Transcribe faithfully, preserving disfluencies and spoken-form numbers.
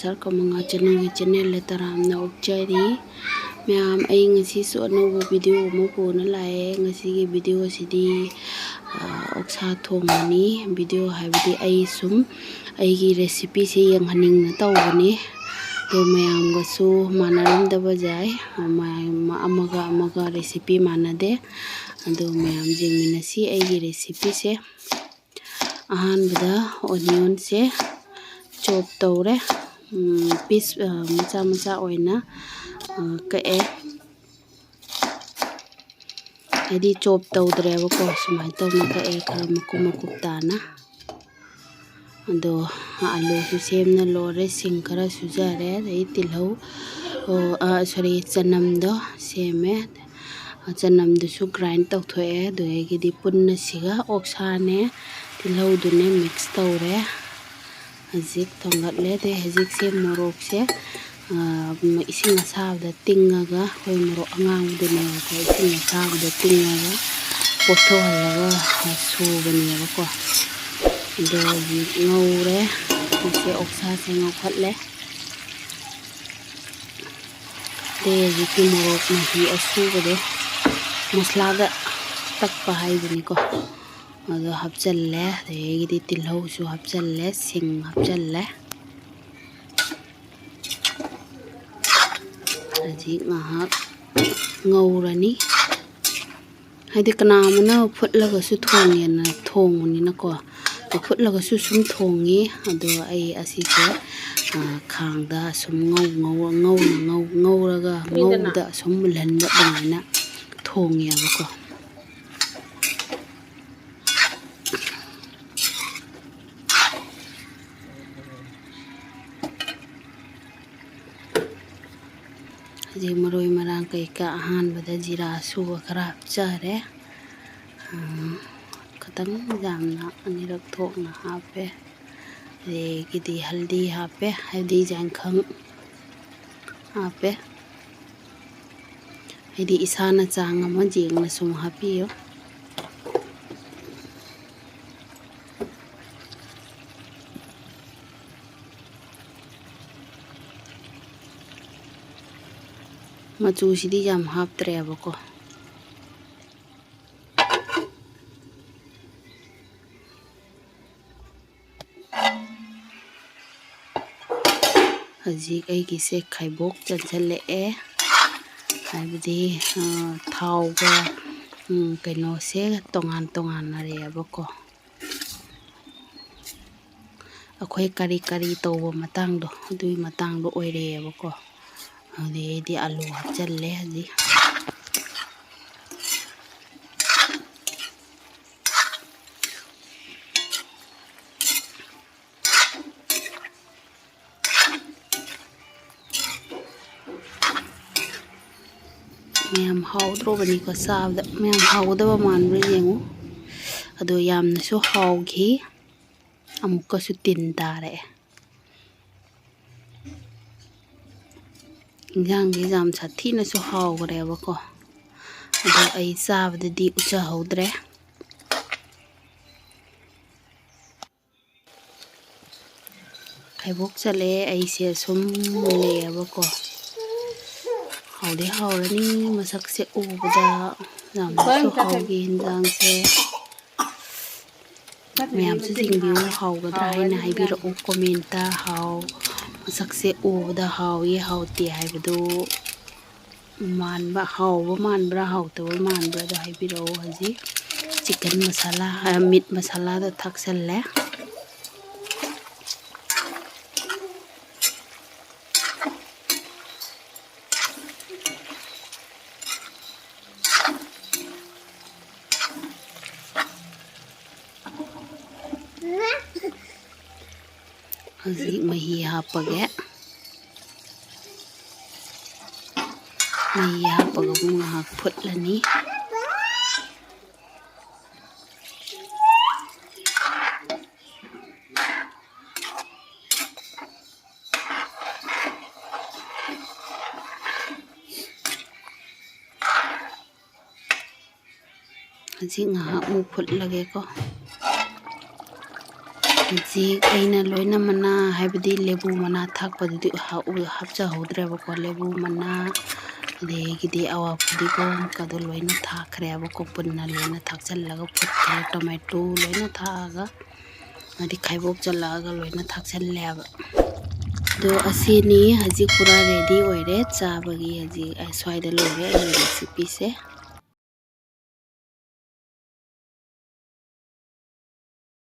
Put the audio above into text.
ꯁꯥꯔ ꯀꯃꯉꯥ ꯆꯦꯅꯦꯜꯒꯤ ꯆꯦꯅꯦꯜꯗ ꯇꯔꯥꯝꯅ ꯑꯣꯛꯆꯔꯤ꯫ ꯃꯌꯥꯝ, ꯑꯩ ꯉꯁꯤꯁꯨ ꯑꯅꯧꯕ ꯚꯤꯗꯤꯑꯣ ꯑꯃ ꯄꯨꯅ ꯂꯥꯛꯑꯦ꯫ ꯉꯁꯤꯒꯤ ꯚꯤꯗꯤꯑꯣꯁꯤꯗꯤ, ꯑ, ꯑꯣꯛꯁꯥ ꯊꯣꯡꯕꯅꯤ꯫ ꯚꯤꯗꯤꯑꯣ ꯍꯥꯏꯕꯗꯤ ꯑꯩ ꯁꯨꯝ ꯑꯩꯒꯤ ꯔꯦꯁꯤꯄꯤꯁꯦ ꯌꯦꯡꯍꯟꯅꯤꯡꯅ ꯇꯧꯕꯅꯤ꯫ ꯑꯗꯣ ꯃꯌꯥꯝꯒꯁꯨ ꯃꯥꯟꯅꯔꯝꯗꯕ ꯌꯥꯏ, ꯃꯌꯥꯝ ꯑꯃꯒ ꯑꯃꯒ ꯔꯦꯁꯤꯄꯤ ꯃꯥꯟꯅꯗꯦ꯫ ꯑꯗꯣ ꯃꯌꯥꯝ ꯌꯦꯡꯃꯤꯟꯅꯁꯤ ꯑꯩꯒꯤ ꯔꯦꯁꯤꯄꯤꯁꯦ꯫ ꯑꯍꯥꯟꯕꯗ ꯑꯣꯅꯤꯌꯟꯁꯦ ꯆꯣꯞ ꯇꯧꯔꯦ꯫ ꯎꯝ, ꯄꯤꯁ, ꯑ, ꯃꯆꯥ ꯃꯆꯥ ꯑꯣꯏꯅ, ꯑ, ꯀꯛꯑꯦ꯫ ꯍꯥꯏꯗꯤ ꯆꯣꯞ ꯇꯧꯗ꯭ꯔꯦꯕꯀꯣ, ꯁꯨꯃꯥꯏꯅ ꯇꯧꯅ ꯀꯛꯑꯦ, ꯈꯔ ꯃꯀꯨꯞ ꯃꯀꯨꯞ ꯇꯥꯅ꯫ ꯑꯗꯣ ꯑꯂꯨꯁꯨ ꯁꯦꯝꯅ ꯂꯣꯏꯔꯦ, ꯁꯤꯡ ꯈꯔ ꯁꯨꯖꯔꯦ, ꯑꯗꯩ ꯇꯤꯜꯍꯧ, ꯑꯣ, ꯑ, ꯁꯣꯔꯤ, ꯆꯅꯝꯗꯣ ꯁꯦꯝꯃꯦ꯫ ꯆꯅꯝꯗꯨꯁꯨ ꯒ꯭ꯔꯥꯏꯟ ꯇꯧꯊꯣꯛꯑꯦ꯫ ꯑꯗꯨꯗꯒꯤꯗꯤ ꯄꯨꯟꯅ ꯁꯤꯒ ꯑꯣꯛꯁꯥꯅꯦ, ꯇꯤꯜꯍꯧꯗꯨꯅꯦ ꯃꯤꯛꯁ ꯇꯧꯔꯦ꯫ ꯍꯧꯖꯤꯛ ꯊꯣꯡꯒꯠꯂꯦ꯫ ꯑꯗꯩ ꯍꯧꯖꯤꯛꯁꯦ ꯃꯣꯔꯣꯛꯁꯦ, ꯑ, ꯏꯁꯤꯡ ꯑꯁꯥꯕꯗ ꯇꯤꯡꯉꯒ, ꯑꯩꯈꯣꯏ ꯃꯣꯔꯣꯛ ꯑꯉꯥꯡꯕꯗꯨꯅꯦꯕꯀꯣ, ꯏꯁꯤꯡ ꯑꯁꯥꯕꯗ ꯇꯤꯡꯉꯒ ꯄꯣꯞꯊꯣꯛꯍꯜꯂꯒ ꯁꯨꯕꯅꯦꯕꯀꯣ꯫ ꯑꯗꯣ ꯍꯧꯖꯤꯛ ꯉꯧꯔꯦ꯫ ꯍꯧꯖꯤꯛꯁꯦ ꯑꯣꯛꯁꯥꯁꯦ ꯉꯧꯈꯠꯂꯦ꯫ ꯑꯗꯩ ꯍꯧꯖꯤꯛꯀꯤ ꯃꯣꯔꯣꯛ ꯃꯍꯤ ꯑꯁꯨꯕꯗꯣ, ꯃꯁꯂꯥꯗ ꯇꯛꯄ ꯍꯥꯏꯗꯨꯅꯤꯀꯣ, ꯑꯗꯣ ꯍꯥꯞꯆꯜꯂꯦ꯫ ꯑꯗꯒꯤꯗꯤ ꯇꯤꯜꯍꯧꯁꯨ ꯍꯥꯞꯆꯜꯂꯦ, ꯁꯤꯡ ꯍꯥꯞꯆꯜꯂꯦ꯫ ꯍꯧꯖꯤꯛ ꯉꯥꯏꯍꯥꯛ ꯉꯧꯔꯅꯤ꯫ ꯍꯥꯏꯗꯤ ꯀꯅꯥ ꯑꯃꯅ ꯐꯨꯠꯂꯒꯁꯨ ꯊꯣꯡꯉꯦꯅ ꯊꯣꯡꯕꯅꯤꯅꯀꯣ, ꯐꯨꯠꯂꯒꯁꯨ ꯁꯨꯝ ꯊꯣꯡꯉꯤ꯫ ꯑꯗꯣ ꯑꯩ ꯑꯁꯤꯁꯦ, ꯑ, ꯈꯥꯡꯗ ꯁꯨꯝ ꯉꯧ-, ꯉꯧ-, ꯉꯧꯅ ꯉꯧ-, ꯉꯧꯔꯒ ꯉꯧꯕꯗ ꯁꯨꯝ ꯃꯨꯜꯍꯟꯕ ꯑꯗꯨꯃꯥꯏꯅ ꯊꯣꯡꯉꯦꯕꯀꯣ꯫ ꯍꯧꯖꯤꯛ ꯃꯔꯣꯏ ꯃꯔꯥꯡ ꯀꯩꯀꯥ ꯑꯍꯥꯟꯕꯗ ꯖꯤꯔꯥ ꯑꯁꯨꯕ ꯈꯔ ꯍꯥꯞꯆꯔꯦ꯫ ꯎꯝ, ꯈꯤꯇꯪ ꯌꯥꯝꯅ ꯑꯅꯤꯔꯛ ꯊꯣꯛꯅ ꯍꯥꯞꯄꯦ꯫ ꯑꯗꯒꯤꯗꯤ ꯍꯜꯗꯤ ꯍꯥꯞꯄꯦ, ꯍꯜꯗꯤ ꯌꯥꯡꯈꯪ ꯍꯥꯞꯄꯦ꯫ ꯍꯥꯏꯗꯤ ꯏꯁꯥꯅ ꯆꯥꯡ ꯑꯃ ꯌꯦꯡꯅ ꯁꯨꯝ ꯍꯥꯞꯄꯤꯌꯨ꯫ ꯃꯆꯨꯁꯤꯗꯤ ꯌꯥꯝ ꯍꯥꯞꯇ꯭ꯔꯦꯕꯀꯣ꯫ ꯍꯧꯖꯤꯛ ꯑꯩꯒꯤꯁꯦ ꯈꯩꯕꯣꯛ ꯆꯟꯁꯤꯜꯂꯛꯑꯦ, ꯍꯥꯏꯕꯗꯤ, ꯑ, ꯊꯥꯎꯒ, ꯎꯝ, ꯀꯩꯅꯣꯁꯦ ꯇꯣꯉꯥꯟ ꯇꯣꯉꯥꯟꯅꯔꯛꯑꯦꯕꯀꯣ꯫ ꯑꯩꯈꯣꯏ ꯀꯔꯤ ꯀꯔꯤ ꯇꯧꯕ ꯃꯇꯥꯡꯗꯣ, ꯑꯗꯨꯒꯤ ꯃꯇꯥꯡꯗꯣ ꯑꯣꯏꯔꯛꯑꯦꯕꯀꯣ꯫ ꯑꯗꯨꯗꯩꯗꯤ ꯑꯂꯨ ꯍꯥꯞꯆꯜꯂꯦ ꯍꯧꯖꯤꯛ꯫ ꯃꯌꯥꯝ ꯍꯥꯎꯗ꯭ꯔꯣꯕꯅꯤꯀꯣ ꯆꯥꯕꯗ꯫ ꯃꯌꯥꯝ ꯍꯥꯎꯒꯗꯕ ꯃꯥꯟꯕ꯭ꯔꯥ ꯌꯦꯡꯉꯨ꯫ ꯑꯗꯣ ꯌꯥꯝꯅꯁꯨ ꯍꯥꯎꯈꯤ꯫ ꯑꯃꯨꯛꯀꯁꯨ ꯇꯤꯟ ꯇꯥꯔꯛꯑꯦ꯫ ꯏꯟꯖꯥꯡꯁꯦ ꯌꯥꯝ ꯁꯥꯊꯤꯅꯁꯨ ꯍꯥꯎꯈ꯭ꯔꯦꯕꯀꯣ꯫ ꯑꯗꯣ ꯑꯩ ꯆꯥꯕꯗꯗꯤ ꯎꯠꯆꯍꯧꯗ꯭ꯔꯦ꯫ ꯈꯩꯕꯣꯛ ꯆꯠꯂꯦ ꯑꯩꯁꯦ ꯁꯨꯝ ꯃꯨꯜꯂꯛꯑꯦꯕꯀꯣ꯫ ꯍꯥꯎꯗꯤ ꯍꯥꯎꯔꯅꯤ ꯃꯁꯛꯁꯦ ꯎꯕꯗ꯫ ꯌꯥꯝꯅꯁꯨ ꯍꯥꯎꯈꯤ ꯏꯟꯖꯥꯡꯁꯦ꯫ ꯃꯌꯥꯝꯁꯨ ꯆꯤꯡꯕꯤꯌꯨ, ꯍꯥꯎꯒꯗ꯭ꯔꯥ ꯍꯥꯏꯅ ꯍꯥꯏꯕꯤꯔꯛꯎ ꯀꯣꯃꯦꯟꯇ꯫ ꯍꯥꯎ-, ꯃꯁꯛꯁꯦ ꯎꯕꯗ ꯍꯥꯎꯏ ꯍꯥꯎꯇꯦ ꯍꯥꯏꯕꯗꯨ ꯃꯥꯟꯕ, ꯍꯥꯎꯕ ꯃꯥꯟꯕ꯭ꯔꯥ ꯍꯥꯎꯇꯕ ꯃꯥꯟꯕ꯭ꯔꯥꯗꯣ ꯍꯥꯏꯕꯤꯔꯛꯎ꯫ ꯍꯧꯖꯤꯛ ꯆꯤꯛꯀꯟ ꯃꯁꯥꯂꯥ, ꯑ, ꯃꯤꯠ ꯃꯁꯥꯂꯥꯗꯣ ꯊꯥꯛꯆꯜꯂꯦ꯫ ꯍꯧꯖꯤꯛ ꯃꯍꯤ ꯍꯥꯞꯄꯒꯦ꯫ ꯃꯍꯤ ꯍꯥꯞꯄꯒ ꯑꯃꯨꯛ ꯉꯥꯏꯍꯥꯛ ꯐꯨꯠꯂꯅꯤ꯫ ꯍꯧꯖꯤꯛ ꯉꯥꯏꯍꯥꯛꯃꯨꯛ ꯐꯨꯠꯂꯒꯦꯀꯣ꯫ ꯍꯧꯖꯤꯛ ꯑꯩꯅ ꯂꯣꯏꯅ ꯃꯅꯥ, ꯍꯥꯏꯕꯗꯤ ꯂꯦꯕꯨ ꯃꯅꯥ ꯊꯥꯛꯄꯗꯨꯗꯤ ꯍꯥꯞ-, ꯍꯥꯞꯆꯍꯧꯗ꯭ꯔꯦꯕꯀꯣ꯫ ꯂꯦꯕꯨ ꯃꯅꯥ, ꯑꯗꯒꯤꯗꯤ ꯑꯋꯥ ꯐꯗꯤꯒꯣꯝꯒꯗꯣ ꯂꯣꯏꯅ ꯊꯥꯛꯈ꯭ꯔꯦꯕꯀꯣ, ꯄꯨꯟꯅ ꯂꯣꯏꯅ ꯊꯥꯛꯆꯜꯂꯒ ꯐꯨꯠꯈ꯭ꯔꯦ꯫ ꯇꯣꯃꯦꯇꯣ ꯂꯣꯏꯅ ꯊꯥꯛꯑꯒ, ꯍꯥꯏꯗꯤ ꯈꯥꯏꯕꯣꯛ ꯆꯜꯂꯛꯑꯒ ꯂꯣꯏꯅ ꯊꯥꯛꯆꯜꯂꯦꯕ꯫ ꯑꯗꯣ ꯑꯁꯤꯅꯤ ꯍꯧꯖꯤꯛ ꯄꯨꯔꯥ ready ꯑꯣꯏꯔꯦ ꯆꯥꯕꯒꯤ꯫ ꯍꯧꯖꯤꯛ ꯑꯩ ꯁ꯭ꯋꯥꯏꯗ ꯂꯣꯏꯔꯦ ꯑꯩꯒꯤ recipeꯁꯦ꯫